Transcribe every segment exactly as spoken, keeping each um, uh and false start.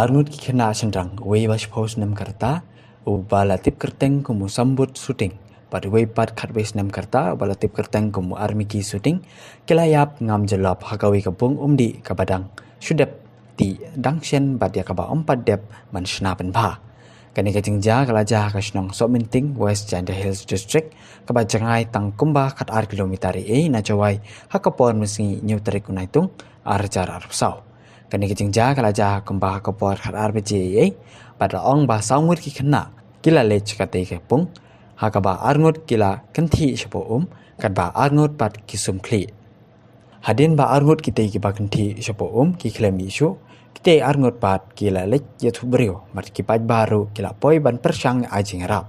Arngut ki khynnah shynrang, uwei ba shiphew snem ka rta, uba la tip kyrteng kum u Sambut Suting, bad uwei pat khatwei snem ka rta, uba la tip kyrteng kum u Armiki Suting, ki la ïap ngam jyllop ha kawei ka bung umdih kaba dang shu dep tih dang shen bad ïa kaba ym pat dep ban shna pynbha. Kane ka jingjia ka la jia ha ka shnong Sohmynting, West Jaintia Hills District, kaba jngai tang kumba khatar kilometer ei ei na Jowai, ha ka por mynsngi hynñiew tarik u Naitung, ar hajar arphew saw. Kane ka jingjia ka la jia kumba ha ka por khatar baje ei ei, bad la ong ba saw ngut ki khynnah ki la leit sha katei ka bung, ha kaba arngut ki la kynthih shapoh um, katba arngut pat ki sum khlieh. Hadien ba arngut kitei kiba kynthih shapoh um ki khlem mih shuh, kitei arngut pat ki la leit ïathuh briew, bad ki paidbah ruh ki la poi ban pyrshang ai jingïarap.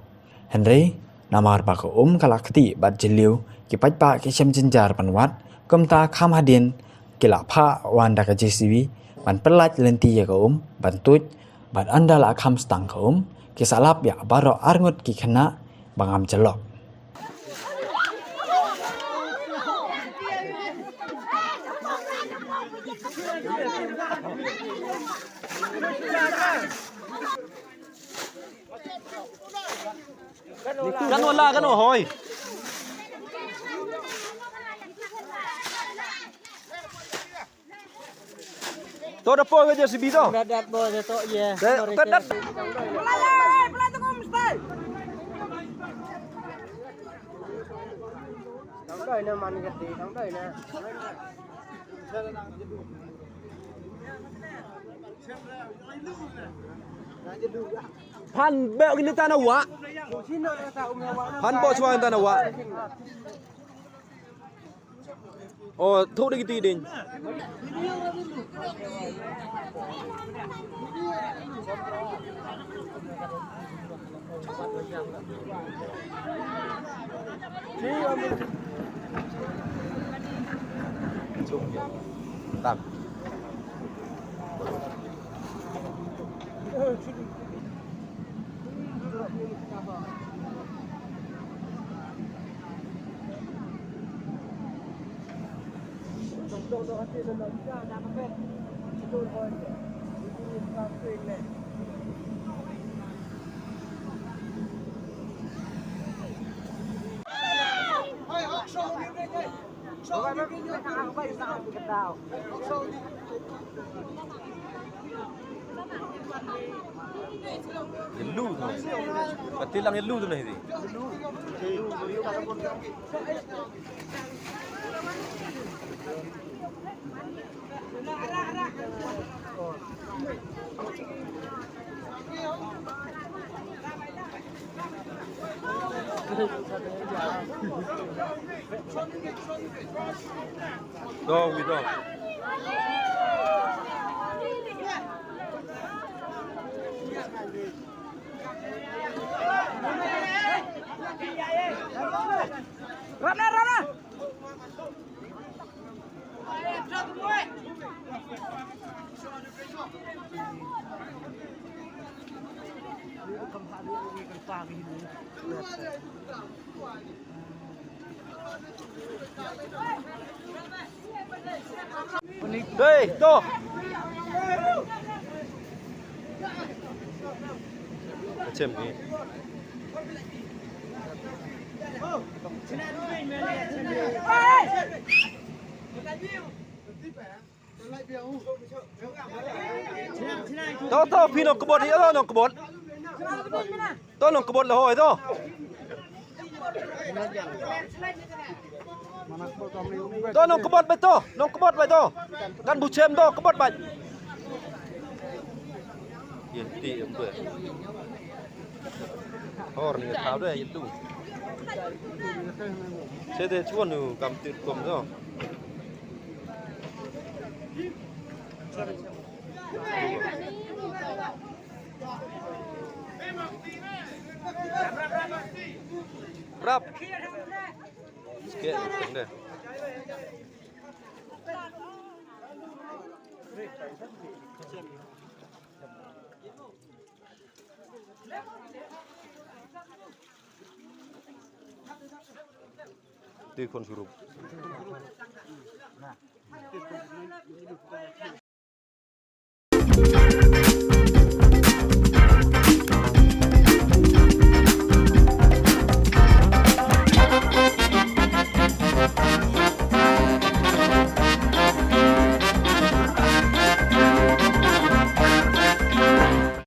Hynrei namar ba ka um ka la ktieh bad jylliew, ki paidbah ki shem jynjar ban wad, kumta kham hadien ki la phah wan da ka J C B ban pyllait lynti ïa ka um, ban tuid, bad ynda la kham stang ka um, ki sa lap ïa baroh arngut ki khynnah ba ngam jyllop. Kan wala, kan wahoi. To da poi ka J C B to. Dah dat bos to, ye. Dah, dah dat. Pelai, pelai tu kau mesti. Tang doi na man ka ti, tang doi na. Phan bok ini tanah wak. Phan bok suang tanah wak. Oh, thuh da ki ti ding. Tam. Ïa lu tu. Ka tilang ïa lu tu na hi. Dong, wi dong. Rana, rana. Dei, to. Chem ni. To, to, phi nongkbot hi, to nongkbot. To nongkbot la hoi to. To nongkbot beit to, nongkbot beit to. Kan bu chem to, kbot beit. Ïa ti em be. Hor ni thaw de ïa tu. Che de chuan u kam tit kom to. Rap. Sikit, pendek. Ti khon surup.